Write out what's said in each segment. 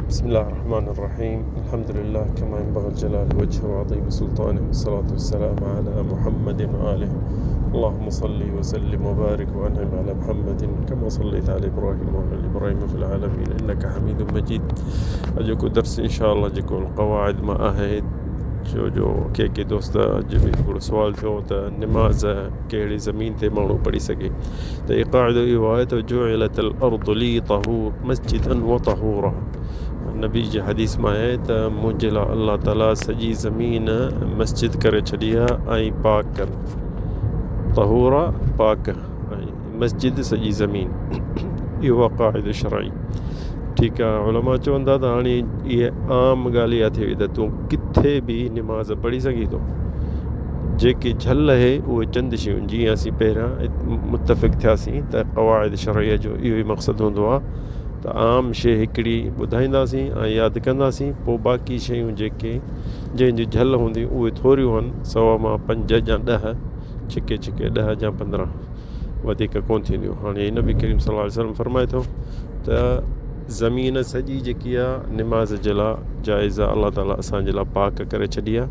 بسم الله الرحمن الرحيم. الحمد لله كما ينبغي الجلال وجهه وعظيم سلطانه، والصلاة والسلام على محمد وآله. اللهم صل وسلم وبارك وأنعم على محمد كما صليت على إبراهيم وعلى آل إبراهيم في العالمين إنك حميد مجيد. اڄوڪو درس انشاء الله جيڪو القواعد مان آهي، ڇو جو ڪي ڪي دوست اڄ به هڪڙو سوال ٿيو ته نماز ڪهڙي زمين تي ماڻهو پڙهي سگهي، ته هي قاعدو اهو آهي ته جعلت الارض لي طهور مسجدا وطهورا. نبي جي حديث مان آهي ته منهنجي لاء الله تعالي سڄي زمين مسجد ڪري ڇڏي آهي ۽ پاڪ ڪري، طهورا پاڪ ۽ مسجد سڄي زمين. اهو آهي قاعدو شرعي. ٺيڪ آهي، علماء چون ٿا ته هاڻي اها عام ڳالهه اها ٿي وئي ته تون ڪٿي به نماز پڙهي سگهين ٿو، جيڪي جهل اهي اهي چند شيون، جيئن اسين پهريان متفق ٿياسين ته قواعد شرعيه جو اهو ئي مقصد هوندو آهي ته عام شيء هڪڙي ٻڌائينداسين ۽ ياد ڪنداسين، پوء باقي شيون جيڪي جنهن جي جهل هوندي اهي ٿوريون آهن، سوا مان پنج يا ڏهه، ڇڪي ڇڪي ڏهه يا 15، وڌيڪ ڪونه ٿينديون. هاڻي نبي ڪريم صلي الله عليه وسلم فرمائي ٿو ته زمين سڄي جيڪي آهي نماز جي لاء جائز آهي، الله تعاليٰ اسان جي لاء پاڪ ڪري ڇڏي آهي،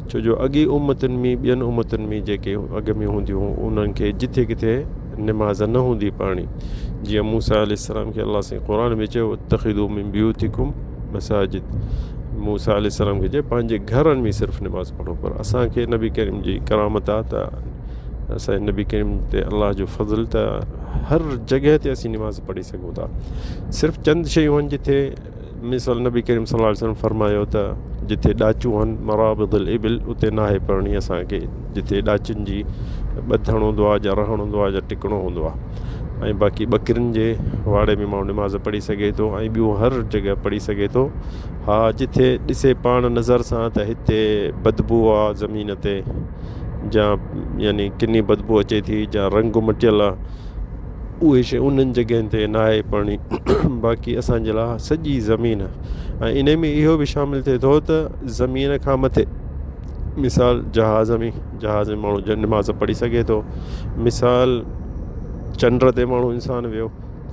ڇو جو اڳي امتن ۾ ٻين امتن ۾ جيڪي اڳ ۾ هونديون هيون انهن کي جٿي ڪٿي نماز نه هوندي پڙهڻي، جيئن موسيٰ عليه السلام کي الله سائين قرآن ۾ چيو اتخذوا من بيوتڪم مساجد، موسيٰ عليه السلام کي چيو پنهنجي گهرن ۾ صرف نماز پڙهو، پر اسان کي نبي ڪريم جي ڪرامت آهي ته اسان جي نبي ڪريم تي الله جو فضل ته هر جڳهه تي اسين نماز پڙهي سگهون ٿا. صرف چند شيون آهن جتي مثال نبي ڪريم صلي الله عليه وسلم فرمايو ته جتي ڏاچون آهن مرابض الابل اتي ناهي پڙهڻي اسان کي، جتي ڏاچن جي ٻڌڻ هوندو آهي يا رهڻ هوندو آهي يا ٽڪڻو هوندو آهي، ۽ باقي ٻڪرين جي واڙي ۾ ماڻهو نماز پڙهي سگهي ٿو ۽ ٻيون هر جڳهه پڙهي سگهي ٿو. ها جتي ڏسي پاڻ نظر سان ته هتي بدبو آهي زمين تي، جا يعني ڪني بدبو اچي ٿي جا رنگ مٽيل آ، اهي شيون انهن جڳهين تي ناهي پڙهڻي. باقي اسان جي لاء سڄي زمين، ۽ ان ۾ اهو به شامل ٿئي ٿو ته زمين کان مٿي مثال جهاز ۾ جهاز ۾ ماڻهو نماز پڙهي سگهي ٿو، مثال چنڊ تي ماڻهو انسان ويو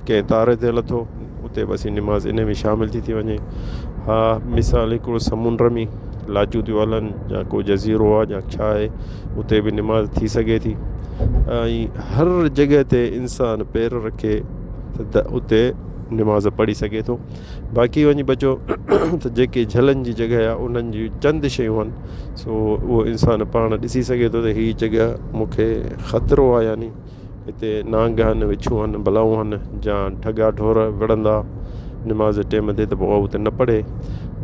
ڪنهن تاري تي لٿو اتي به اسين نماز ان ۾ شامل ٿي ٿي وڃي. ها مثال هڪڙو سمنڊ ۾ لاچون ٿيون هلن يا ڪو جزيرو آهي يا ڇا آهي اتي به نماز ٿي سگهي ٿي، ۽ هر جڳهه تي انسان پير رکي ته اتي نماز پڙهي سگهي ٿو. باقي وڃي بچو ته جيڪي جهلن جي جڳهه آهي انهن جون چند شيون آهن، سو اهو انسان پاڻ ڏسي سگهي ٿو ته هي جڳهه مون کي خطرو آهي، يعني هتي نانگ آهن، وڇون آهن، بلائون آهن يا ڍڳا ڍور وڙهندا نماز جي ٽيم تي ته پوء اتي نه پڙهي.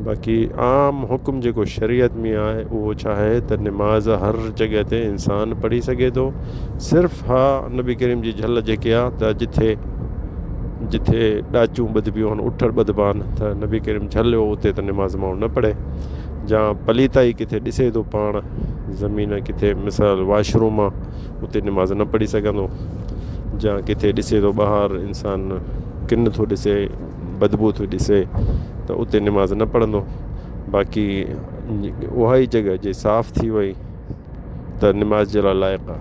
باقي عام حڪم جيڪو شريعت ۾ آهي اهو ڇا آهي ته نماز هر جڳهه تي انسان پڙهي سگهي ٿو. صرف ها نبي ڪريم جي جهل جيڪي آهي ته جٿي جٿي ڏاچون ٻڌبيون آهن، اٺ ٻڌبا آهن ته نبي ڪريم جهليو اتي ته نماز ماڻهو نه پڙهي. جا پليتائي ڪٿي ڏسي ٿو پاڻ زمين ڪٿي مثال واش روم آهي اتي نماز نه پڙهي سگهندو، جا ڪٿي ڏسي ٿو ٻاهر انسان ڪن ٿو ڏسي بدبو ٿو ڏسي ته اتي نماز نه پڙهندو. باقي اها ئي جڳهه جي صاف ٿي وئي ته نماز جي لاء لائق آهي،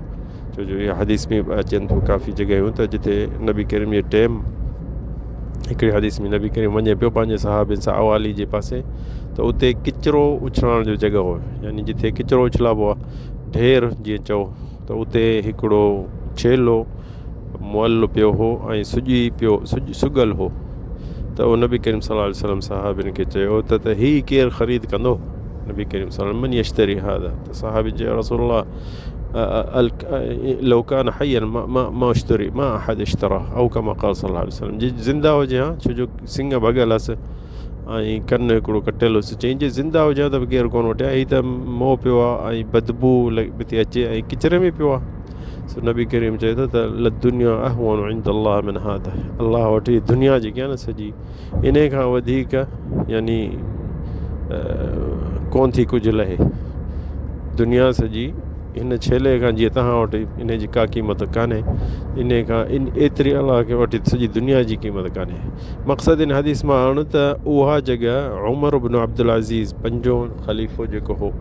ڇو جو اها حديث ۾ به اچن ٿيون ڪافي جڳهيون ته جتي نبي ڪريم جي ٽيم هڪڙي حديث ۾ نبي ڪريم وڃي پيو پنهنجي صحابين سان اوالي جي پاسي ته اتي ڪچرو اڇلائڻ جو جڳهه هو، يعني جتي ڪچرو اڇلائبو آهي ڍير جيئن چئو ته اتي هڪڙو ڇيلو مئل پيو هو ۽ سڄي پيو سڳل هو ته اهو نبي ڪريم صلي الله عليه وسلم صحابين کي چيو ته هي ڪير خريد ڪندو؟ نبي ڪريم صلي الله عليه وسلم من يشتري هذا؟ ته صحابي چيو يا رسول الله لو كان حيا ما ما اشتري ما احد اشتراه او كما قال صلي الله عليه وسلم، جي زنده هجي ها ڇو جو سنگ ڀڳل هئس ۽ ڪن هڪڙو ڪٽيل هيس، چيائين جي زنده هجي ها ته به ڪير ڪونه وٺي ها، هي ته مئو پيو آهي ۽ بدبوء به ٿي اچي ۽ ڪچري ۾ پيو آهي. سو نبي ڪريم چئي ٿو ته لدنيا اهون عند الله من هذا، الله وٽ هي دنيا جيڪي آهي نه سڄي انهي کان وڌيڪ يعني ڪونه ٿي ڪجهه لهي، دنيا سڄي هن ڇيلي کان جيئن توهان وٽ انهي جي ڪا قيمت ڪانهي، انهي کان ايتري الله کي وٽ سڄي دنيا جي قيمت ڪانهي. مقصد ان حديث مان آڻ ته اها جڳهه عمر بن عبدالعزيز پنجون خليفو جيڪو هو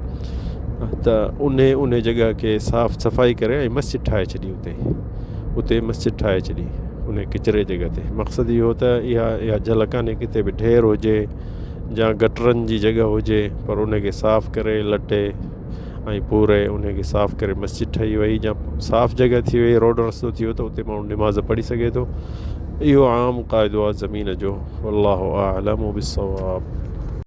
ته انهي انهي جڳهه کي صاف صفائي ڪري ۽ مسجد ٺاهي ڇڏي، اتي اتي مسجد ٺاهي ڇڏي انهي ڪچري جڳهه تي. مقصد اهو ته اها اها جل ڪانهي ڪٿي به ڍير هجي يا گٽرن جي جڳهه هجي پر ان کي صاف ڪري لٽي ۽ پوري ان کي صاف ڪري مسجد ٺهي وئي يا صاف جڳهه ٿي وئي روڊ رستو ٿي ويو ته اتي ماڻهو نماز پڙهي سگهي ٿو. اهو عام قاعدو آهي زمين جو. والله اعلم بالصواب.